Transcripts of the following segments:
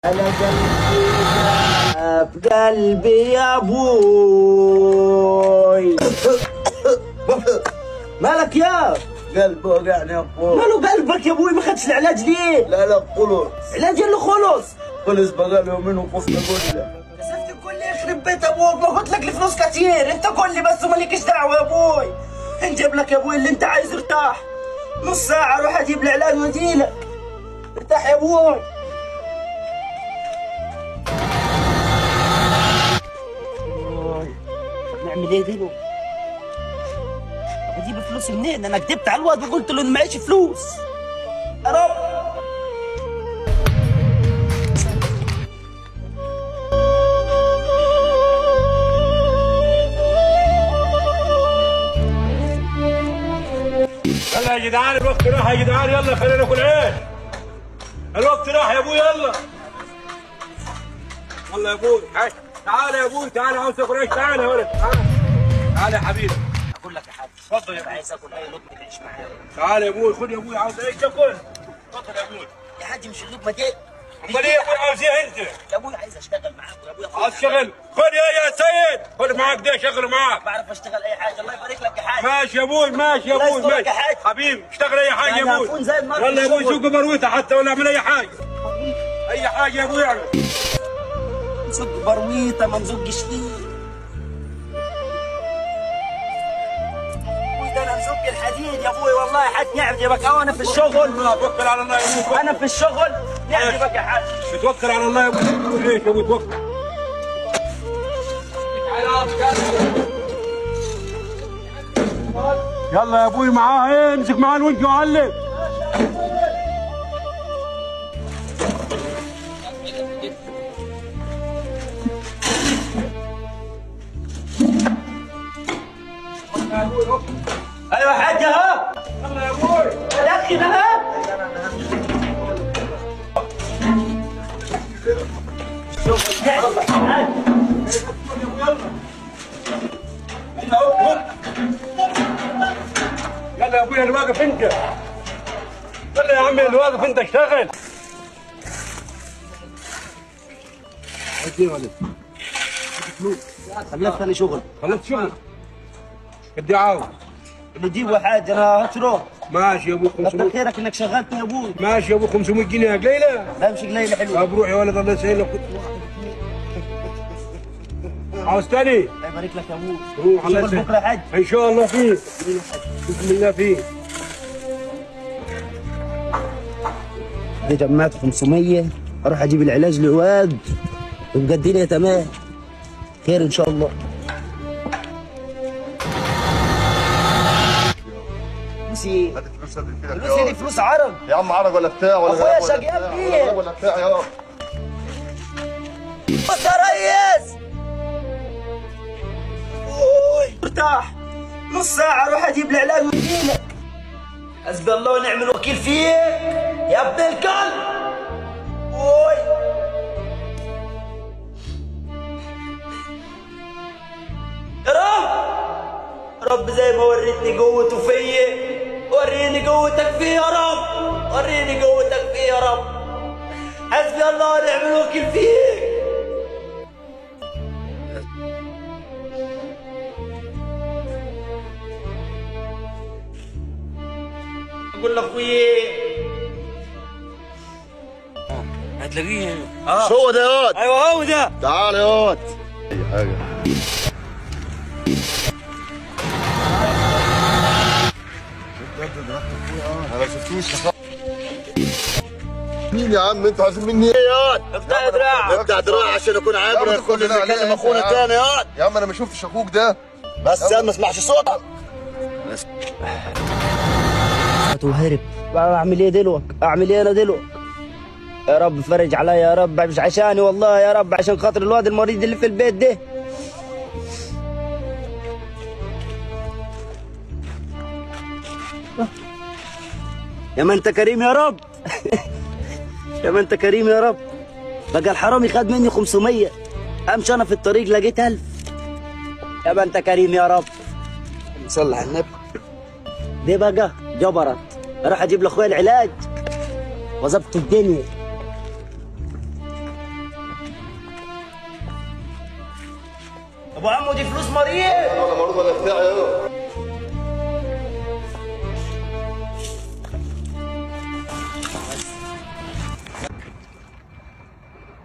انا قلبي بقلبي يا ابوي. مالك يا قلبي وجعني يا اخوي. ماله قلبك يا ابوي؟ ما خدش العلاج ليه؟ لا لا خلص. علاج اللي خلص؟ خلص بقى له يومين وخفت كله. كسفت الكل يخرب بيت ابوك، ما قلت لك الفلوس كتير، انت كل بس ومالكش دعوه يا ابوي. نجيب لك يا ابوي اللي انت عايزه، ارتاح. نص ساعة اروح اجيب العلاج واجيلك. ارتاح يا ابوي. نعمل ايه دلوقتي؟ اجيب فلوس منين؟ انا كدبت على الواد وقلت له ان معيش فلوس. يا رب. يلا يا جدعان الوقت راح يا جدعان، يلا خلينا ناكل عيش. الوقت راح يا ابوي، يلا. يلا يا ابوي، تعال يا ابوي، تعال عاوز تاكل عيش، تعال يا ولد، تعال. تعال يا حبيبي. اقول لك يا حاج، اتفضل يا ابوي. عايز اكل اي لقمة تعيش معايا. تعال يا ابوي، خد يا ابوي، عاوز ايش تاكل؟ اتفضل يا ابوي. يا حاج مش اللقمة دي. امال ايه يا ابوي عاوز ايه انت؟ يا ابوي عايز اشتغل معاك يا ابوي. عاوز تشتغل؟ خد يا سيد، خد معاك ده شغل معاك. بعرف اشتغل اي حاجة، الله يبارك لك يا حاج. ماشي يا ابوي، ماشي يا ابوي، ماشي حبيبي، اشتغل اي حاجة يا ابوي. يلا يا ابوي سوق برويته حتى ولا اعمل اي حاجة. اي حاجة يا ابوي اعمل. نزق برويطه ما نزقش فيه. ده انا نزق الحديد يا ابوي، والله حد يعجبك. او انا في الشغل. توكل على الله يا ابوي. انا في الشغل يعجبك يا حاج. توكل على الله يا ابوي. ليش يا ابوي توكل؟ يلا يا ابوي معاه، ايه امسك معاه الوجه وعلم. ايوه يا حاج اهو. يلا يا ابوي دخل اهو. يلا يا ابوي اللي واقف انت. يلا يا عمي اللي واقف انت اشتغل. عايز ايه يا ولد؟ فلوس. خلصت انا شغل. خلصت شغل؟ قد ايه عاوز؟ اللي تجيبه يا حاج انا هشرب. ماشي يا ابو 500. كتر خيرك انك شغلتني يا ابوي. ماشي يا ابو 500 جنيه قليله؟ لا مش قليله، حلوة. طب روح يا ولد الله يسهل لك. عاوز تاني؟ الله يبارك لك يا ابوي. روح الله يسهل. بكره يا حاج. ان شاء الله فيه. باذن الله فيه. دي جمعت 500 اروح اجيب العلاج للواد ويبقى الدنيا تمام. خير ان شاء الله. فلوسي هات الفلوس هات. فلوسي دي فلوس عرب يا عم، عرب ولا بتاع ولا اخويا شقيان فيه ولا بتاع يا بس يا ريس. اوي ارتاح نص ساعة اروح اجيب العلاج واجيلك. حسبي الله ونعم الوكيل فيك يا ابن الكلب. اوي يا رب رب زي ما وريتني قوته فيا وريني قوتك فيه يا رب، وريني قوتك فيه يا رب. حسبي الله ونعم الوكيل فيك. اقول لاخوي هتلاقيه. مش هو ده يا واد؟ ايوه هو ده. تعال يا واد. اي حاجة. انا ما شفتوش. مين يا عم انتوا عايزين مني ايه يا واد؟ افتح دراعك، افتح دراعك عشان اكون عابر كل اللي يكلم اخونا تاني يا واد. يا عم انا ما شفتش اخوك ده. بس يا ما اسمعش صوتك. بس وهرب. اعمل ايه دلوقتي؟ اعمل ايه انا دلوقتي؟ يا رب فرج عليا يا رب، مش عشاني والله يا رب، عشان خاطر الواد المريض اللي في البيت ده. يا ما انت كريم يا رب. يا ما انت كريم يا رب. بقى الحرامي خد مني 500، امشي انا في الطريق لقيت 1000. يا ما انت كريم يا رب. صلي على النبي. دي بقى جبرت اروح اجيب لاخويا العلاج وظبط الدنيا. ابو عمو دي فلوس مريض. ولا مريض ولا بتاع يا.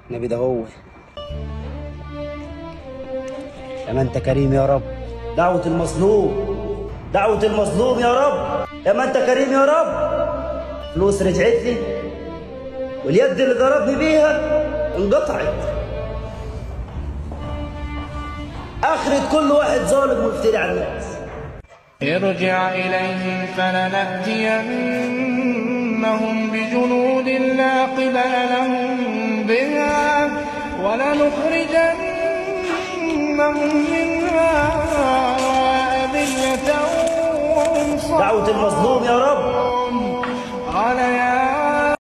النبي ده هو. يا ما انت كريم يا رب. دعوة المظلوم، دعوة المظلوم يا رب. يا ما انت كريم يا رب. فلوس رجعت لي واليد اللي ضربني بيها انقطعت. آخرة كل واحد ظالم ويفتري على الناس. ارجع إليهم فلنأتينهم بجنود لا قبل لهم بها ولنخرجنهم منها أذلة. دعوة المظلوم يا رب.